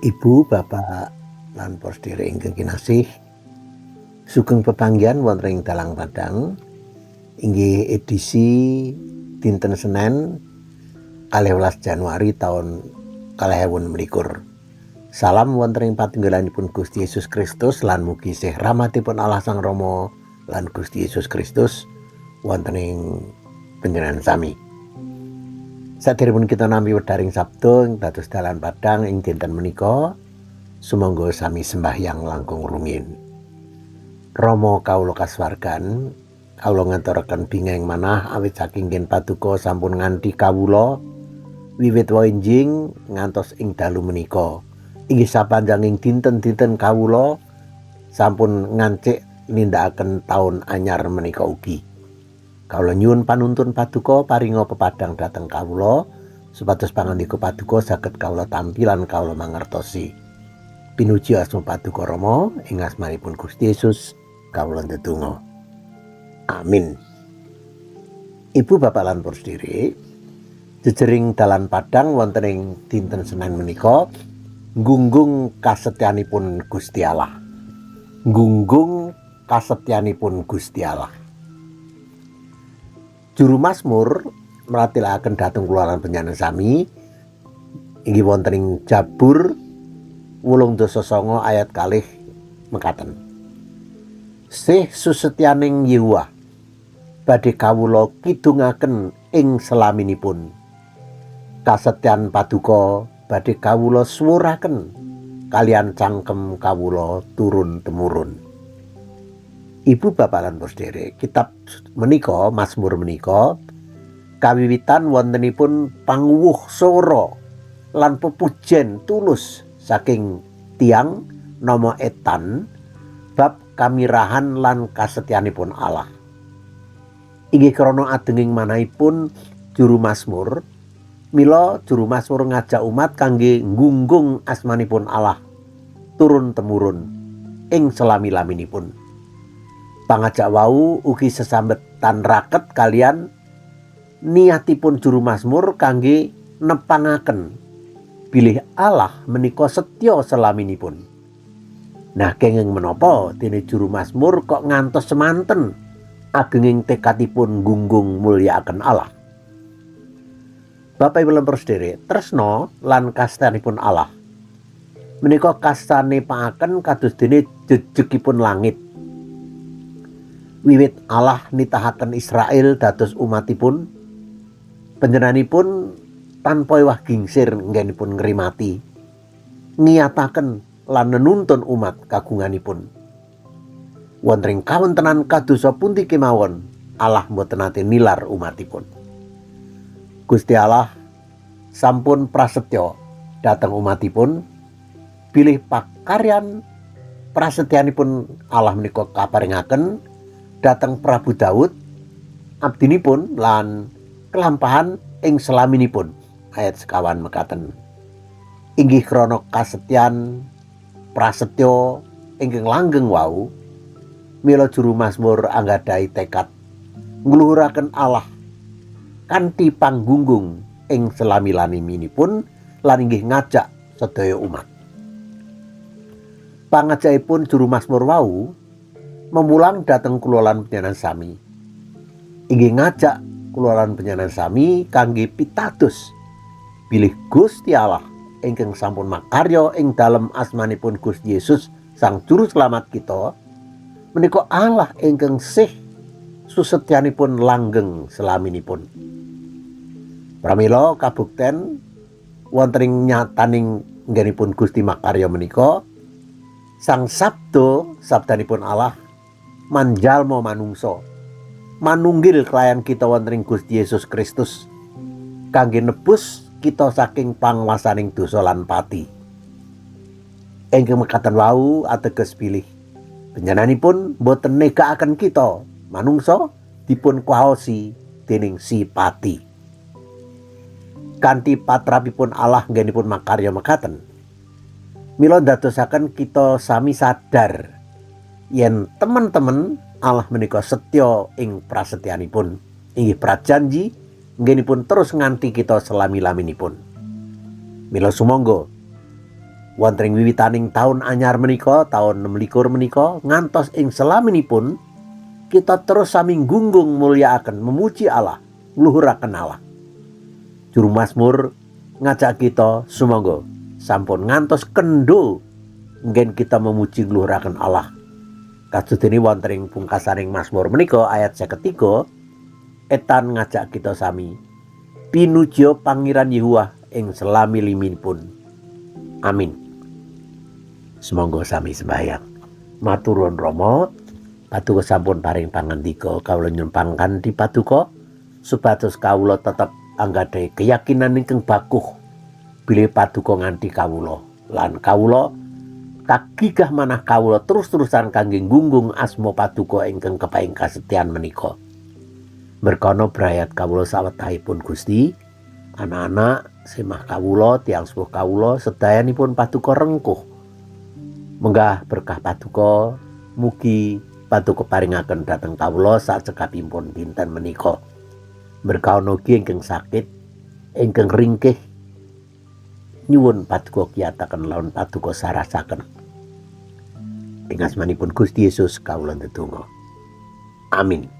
Ibu, Bapak, lan para sedherek ingkang kinasih, sugeng pepanggihan wonten ing Dalang Padang inggih edisi dinten Senin 12 Januari tahun 2021. Salam wonten ing patunggilanipun Gusti Yesus Kristus lan mugi sih rahmatipun Allah Sang Rama lan Gusti Yesus Kristus wonten ing panjenengan sami. Saderengipun kita nampi wedharing sabda ing dados dalan padang ing dinten menika, sumangga sami sembahyang langkung rumiyin. Rama kawula kasuwargan, kawula ngaturaken bingahing manah awit saking gen paduka sampun nganti kawula wiwit wenjing ngantos ing dalu menika. Inggih sapanjanging dinten-dinten kawula sampun ngancik nindakaken taun anyar menika ugi. Kawula nyuwun panuntun paduka paringa pepadang dhateng kawula supados pangandika paduka saged kawula tampi lan kawula mangertosi. Pinuji asma paduka Rama ing asmanipun Gusti Yesus kawula ndedonga. Amin. Ibu bapak lan para sedherek, jejering dalan padang wonten ing dinten Senin menika nggunggung kasetyanipun Gusti Allah. Nggunggung kasetyanipun Gusti Allah. Juru Mazmur meratelaken dhateng kula lan panjenengan sami inggih wonten ing Jabur 89 ayat 2 mekaten. Sih susetyaning Yehuwa badhe kawula kidungaken ing selaminipun. Kasetyan paduka badhe kawula suwuraken kalian cangkem kawula turun temurun. Ibu bapak lan para sedherek, kitab menika Mazmur menika kawiwitan wontenipun panguwuh swara lan pepujen tulus saking tiang nama Etan bab kamirahan lan kasetyanipun Allah. Inggih krana adenging manahipun juru Mazmur, mila juru Mazmur ngajak umat kangge nggunggung asmanipun Allah turun temurun ing selami-laminipun. Pangajak wau ugi sesambetan raket kalian niatipun juru Mazmur kangge nepangaken bilih Allah menika setya selaminipun. Nah, kenging menapa dene juru Mazmur kok ngantos semanten agenging tekadipun gunggung mulyakaken Allah? Bapak Ibu lan para sedherek, tresna lan kasetyanipun Allah menika kasanepakaken kados dene jejegipun langit. Wiwit Allah nitahaken Israel dados umatipun, panjenenganipun tanpa ewah gingsir nggenipun ngrimati, ngiyataken lan nenuntun umat kagunganipun. Wonten ing kawontenan kadosa pundi kemawon, Allah mboten nate nilar umatipun. Gusti Allah sampun prasetya dhateng umatipun bilih pakaryan prasetyanipun Allah menika kaparingaken dhateng Prabu Daud abdinipun lan kelampahan ing selaminipun. Ayat sekawan mekaten. Inggih krana kasetyan prasetya ingkang langgeng wau, mila juru Mazmur anggadhahi tekad ngluhuraken Allah kanthi panggunggung ing selami-laminipun lan inggih ngajak sedaya umat. Pangajakipun juru Mazmur wau memulang dhateng kula lan panjenengan sami. Inggih ngajak kula lan panjenengan sami kangge pitados bilih Gusti Allah ingkang sampun makarya ing dalem asmanipun Gusti Yesus Sang Juru Selamat kita menika Allah ingkang sih susetyanipun langgeng selaminipun. Pramila kabukten wonten ing nyataning nggenipun Gusti makarya menika, Sang Sabda, sabdanipun Allah manjalma manungsa manunggil kelayan kita wonten ing Gusti Yesus Kristus kangge nebus kita saking panguwasaning dosa lan pati. Ingkang mekaten wau ateges bilih panjenenganipun boten negakaken kita manungsa dipun kuwaosi dening si pati. Kanthi patrapipun Allah nggenipun makarya mekaten, mila ndadosaken kita sami sadar yen temen-temen Allah menika setya ing prasetyanipun, inggih prajanji nggenipun terus nganti kita selami-laminipun. Mila sumangga Wonten ing wiwitaning taun anyar menika, taun 26 menika, ngantos ing selaminipun kita terus sami gunggung mulyakaken, memuji Allah, ngluhuraken Allah. Juru Mazmur ngajak kita sumangga sampun ngantos kendo nggen kita memuji ngluhuraken Allah. Kados dene wonten ing pungkasaning Mazmur menika ayat 53 etan ngajak kita sami pinuja Pangeran Yehuwa ing selami-liminipun. Amin. Sumangga sami sembahyang. Matur nuwun, Rama, paduka sampun paring pangandika. Kawula nyuwun pangkanthi paduka supados kawula tetep anggadhahi keyakinan ingkang bakuh bilih paduka nganthi kawula lan kawula kagigah manah kawula terus-terusan kangge gunggung asma paduka ingkang kepaing kasetyan menika. Berkana brayat kawula sawetahipun, Gusti, anak-anak semah kawula, tiyang sepuh kawula, sedayanipun paduka rengkuh. Menggah berkah paduka, mugi paduka paringaken dhateng kawula sacekapipun dinten menika. Berkah ugi ingkang sakit, ingkang ringkih, nyuwun paduka kiyataken lan paduka sarasaken. Ing asmanipun Gusti Yesus kawula ndedonga. Amin.